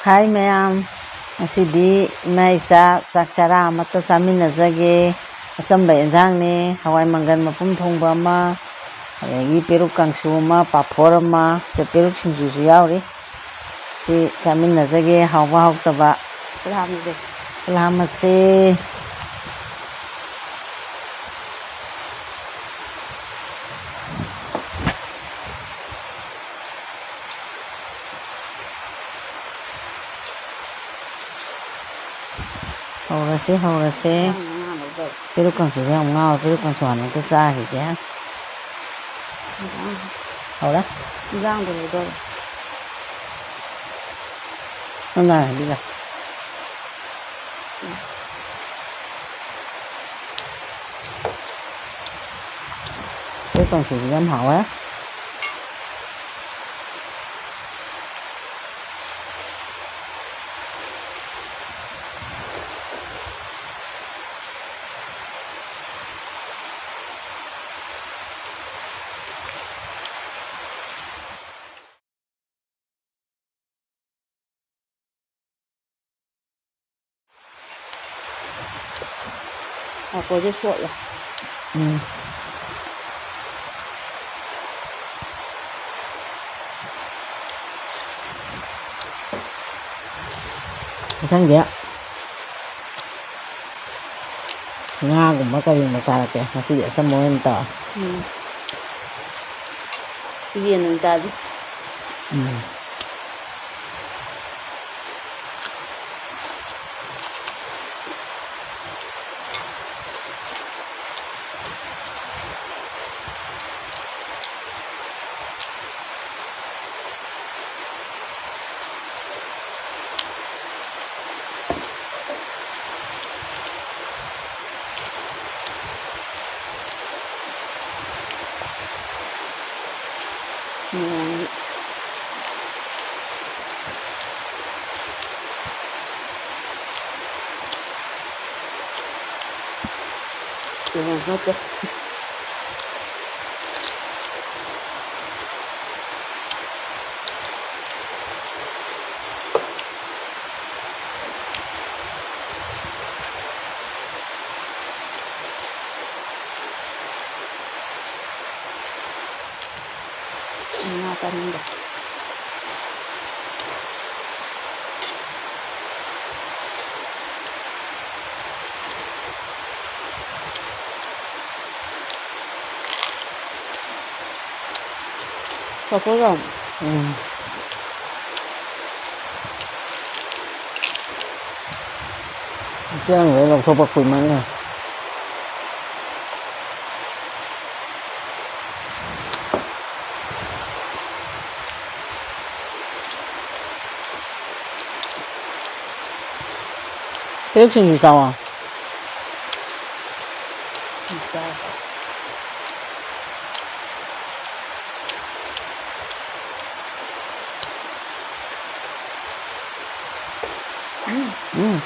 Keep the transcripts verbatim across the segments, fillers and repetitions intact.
ꯍꯥꯏ ꯃꯌꯥꯝ, ꯉꯁꯤꯗꯤ ꯏꯃꯥ ꯏꯆꯥ ꯆꯥꯛ ꯆꯔꯥ ꯑꯃꯠꯇ ꯆꯥꯃꯤꯟꯅꯖꯒꯦ꯫ ꯑꯆꯝꯕ ꯑꯦꯟꯁꯥꯡꯅꯦ, ꯍꯋꯥꯏ ꯃꯪꯒꯟ ꯃꯄꯨꯝ ꯊꯣꯡꯕ ꯑꯃ, ꯑꯗꯒꯤ ꯄꯦꯔꯨꯛ ꯀꯥꯡꯁꯨ ꯑꯃ, ꯄꯥꯐꯣꯔ ꯑꯃ, ꯁꯦ ꯄꯦꯔꯨꯛ ꯁꯤꯡꯖꯨꯁꯨ ꯌꯥꯎꯔꯤ꯫ ꯁꯤ ꯆꯥꯃꯤꯟꯅꯖꯒꯦ, ꯍꯥꯎꯕ ꯍꯥꯎꯇꯕ꯫ ꯈꯨꯂꯥꯝꯁꯦ꯫ ꯈꯨꯂꯥꯝ ꯑꯁꯦ꯫ ꯍꯧꯔꯁꯦ, ꯍꯧꯔꯁꯦ꯫ ꯏꯟꯖꯥꯡ ꯃꯉꯥ ꯂꯧꯗꯣꯏ꯫ ꯄꯦꯔꯨꯛ ꯀꯥꯡꯁꯨꯁꯦ ꯌꯥꯝ ꯉꯥꯎꯔꯦ꯫ ꯄꯦꯔꯨꯛ ꯀꯥꯡꯁꯨ ꯍꯥꯟꯅ ꯑꯝꯇ ꯆꯥꯈꯤꯒꯦ꯫ ꯏꯟꯖꯥꯡ꯫ ꯍꯧꯔꯦ꯫ ꯏꯟꯖꯥꯡꯗꯣ ꯂꯧꯗꯣꯏ꯫ ꯅꯪ ꯍꯥꯏꯕꯤꯔꯣ꯫ ꯄꯦꯔꯨꯛ ꯀꯥꯡꯁꯨꯁꯦ ꯌꯥꯝ ꯍꯥꯎꯋꯦ꯫ ꯄꯥꯐꯣꯔꯁꯦ ꯁꯣꯠꯂꯦ꯫ ꯎꯝ꯫ ꯃꯊꯪꯗꯤ ꯉꯥꯒꯨꯝꯕ ꯀꯔꯤꯒꯨꯝꯕ ꯆꯥꯔꯛꯀꯦ꯫ ꯉꯁꯤꯗꯤ ꯑꯆꯝꯕ ꯑꯣꯏꯅ ꯇꯧꯔꯦ꯫ ꯎꯝ꯫ ꯌꯦꯟ ꯑꯣꯏꯅ ꯆꯥꯁꯦ꯫ ꯎꯝ꯫ ꯅꯣꯡ꯫ ꯅꯣꯡ ꯅꯠꯇꯦ꯫ ꯉꯥ ꯆꯥꯅꯤꯡꯗꯦ꯫ ꯄꯥꯐꯣꯔ ꯌꯥꯎꯕ꯭ꯔꯣ? ꯎꯝ꯫ ꯆꯦꯡ ꯂꯣꯏ ꯂꯧꯊꯣꯛꯄ ꯀꯨꯏꯃꯟꯈ꯭ꯔꯦ꯫ ꯄꯦꯔꯨꯛꯁꯤꯡꯁꯨ ꯆꯥꯎꯑꯣ꯫ ꯎꯝ꯫ ꯎꯝ꯫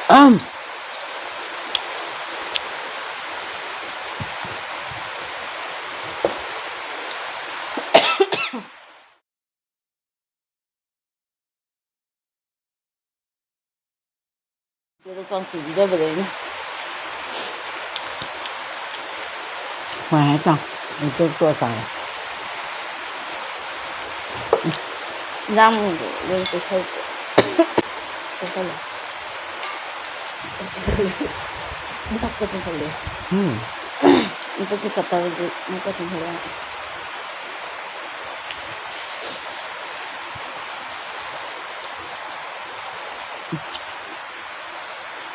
ꯑꯝ꯫ ꯑꯗꯨ ꯀꯥꯡꯁꯨ ꯄꯤꯖꯕꯗꯩꯅꯦ꯫ ꯍꯣꯏ ꯍꯥꯏ ꯇꯥꯎ꯫ ꯑꯩ ꯇꯣꯛ ꯇꯣꯛꯑ ꯆꯥꯔꯦ꯫ ꯏꯟꯖꯥꯡꯗꯣ ꯂꯣꯏ ꯇꯣꯏꯁꯜꯂꯦ꯫ ꯇꯣꯏꯁꯜꯂꯦ꯫ ꯃꯊꯛꯇ ꯆꯤꯡꯈꯠꯂꯦ꯫ ꯎꯝ꯫ ꯃꯊꯛ ꯆꯤꯡꯈꯠꯇꯕꯁꯦ ꯑꯃꯨꯛꯀ ꯆꯤꯡꯈꯠꯂꯦ꯫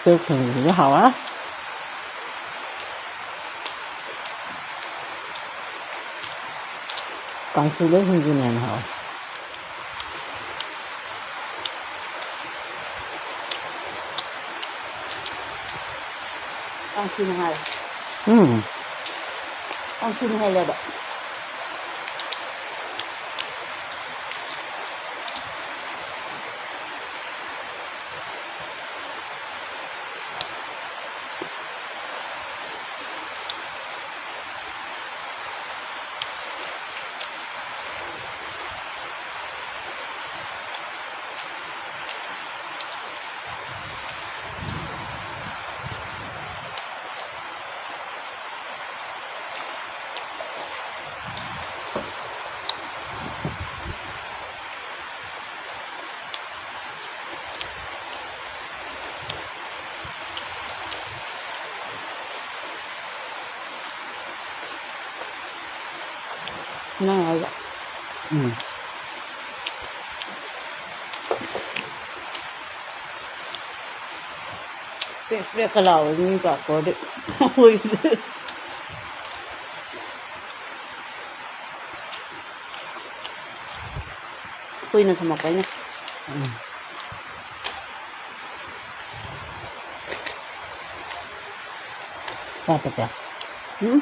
ꯇꯦꯛ ꯁꯤꯡꯖꯨꯁꯤꯁꯨ ꯍꯥꯎꯋꯦ꯫ ꯀꯥꯡꯁꯨꯗꯩ ꯁꯤꯡꯖꯨꯅ ꯍꯦꯟꯅ ꯍꯥꯎꯋꯦ꯫ ꯀꯥꯡꯁꯨꯅ ꯍꯥꯏ꯫ ꯎꯝ꯫ ꯀꯥꯡꯁꯨꯅ ꯍꯦꯜꯂꯦꯕ꯫ ꯅꯪ ꯍꯥꯏꯕ꯫ ꯎꯝ꯫ ꯄ꯭ꯔꯦꯛ ꯄ꯭ꯔꯦꯛꯀ ꯂꯥꯎꯋꯦ ꯃꯤ ꯄꯥꯐꯣꯔꯗꯤ꯫ ꯀꯨꯏꯅ ꯊꯝꯃꯛꯄꯩꯅꯦ꯫ ꯎꯝ꯫ ꯆꯥ ꯄꯠꯇ꯫ ꯎꯝ꯫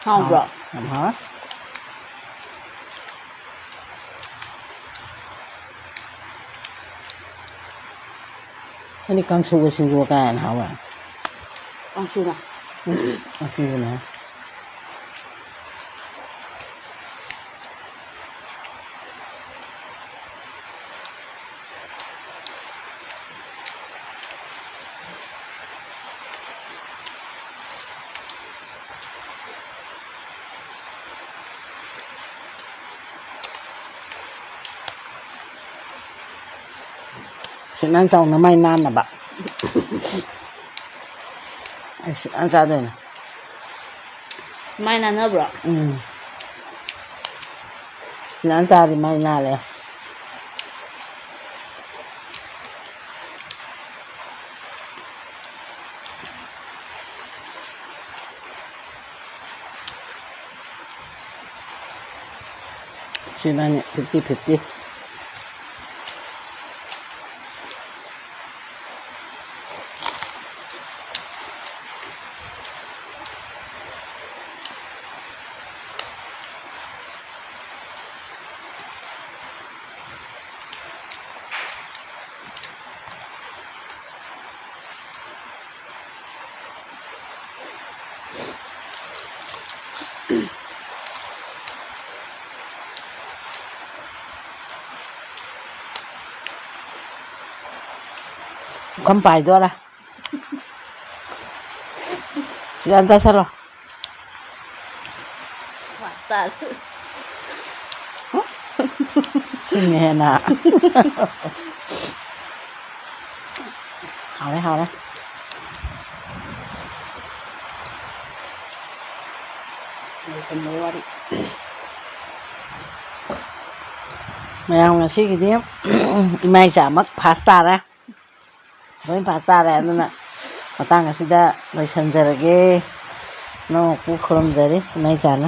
ꯍꯥꯎꯕ꯭ꯔꯣ? ꯌꯥꯝ ꯍꯥꯎꯋꯦ꯫ ꯑꯩꯗꯤ ꯀꯥꯡꯁꯨꯒ ꯁꯤꯡꯖꯨꯒ ꯀꯅꯥꯅ ꯍꯥꯎꯋꯦ? ꯀꯥꯡꯁꯨꯅ꯫ ꯀꯥꯡꯁꯨꯁꯤꯅ ꯍꯥꯎꯋꯦ꯫ ꯁꯤꯠ ꯅꯥꯟ ꯆꯥꯎꯅ ꯃꯥꯏ ꯅꯥꯟꯅꯕ꯫ ꯑꯩ ꯁꯤꯠ ꯅꯥꯟ ꯆꯥꯗꯣꯏꯅꯦ꯫ ꯃꯥꯏ ꯅꯥꯟꯅꯕ꯭ꯔꯣ? ꯎꯝ꯫ ꯁꯤꯠ ꯅꯥꯟ ꯆꯥꯔꯗꯤ ꯃꯥꯏ ꯅꯥꯜꯂꯦ꯫ ꯁꯤ ꯏꯕꯥꯅꯤ fifty fifty꯫ ꯄꯨꯈꯝ ꯄꯥꯏꯗꯣꯔꯦ꯫ ꯁꯤꯗ ꯑꯝ ꯆꯥꯁꯜꯂꯣ꯫ ꯇꯥꯔꯦ꯫ ꯁꯤꯅ ꯍꯦꯟꯅ ꯍꯥꯎꯔꯦ, ꯍꯥꯎꯔꯦ꯫ ꯂꯣꯏꯁꯟꯕꯩ ꯋꯥꯔꯤ꯫ ꯃꯌꯥꯝ, ꯉꯁꯤꯒꯤꯗꯤ ꯏꯃꯥ ꯏꯆꯥꯃꯛ ꯐꯥꯁ ꯇꯥꯔꯦ꯫ ꯂꯣꯏ ꯐꯥꯁ ꯇꯥꯔꯦ꯫ ꯑꯗꯨꯅ ꯃꯇꯥꯡ ꯑꯁꯤꯗ ꯂꯣꯏꯁꯟꯖꯔꯒꯦ꯫ ꯅꯣꯡꯃ ꯈꯨꯔꯨꯝꯖꯔꯤ ꯏꯃꯥ ꯏꯆꯥꯅ꯫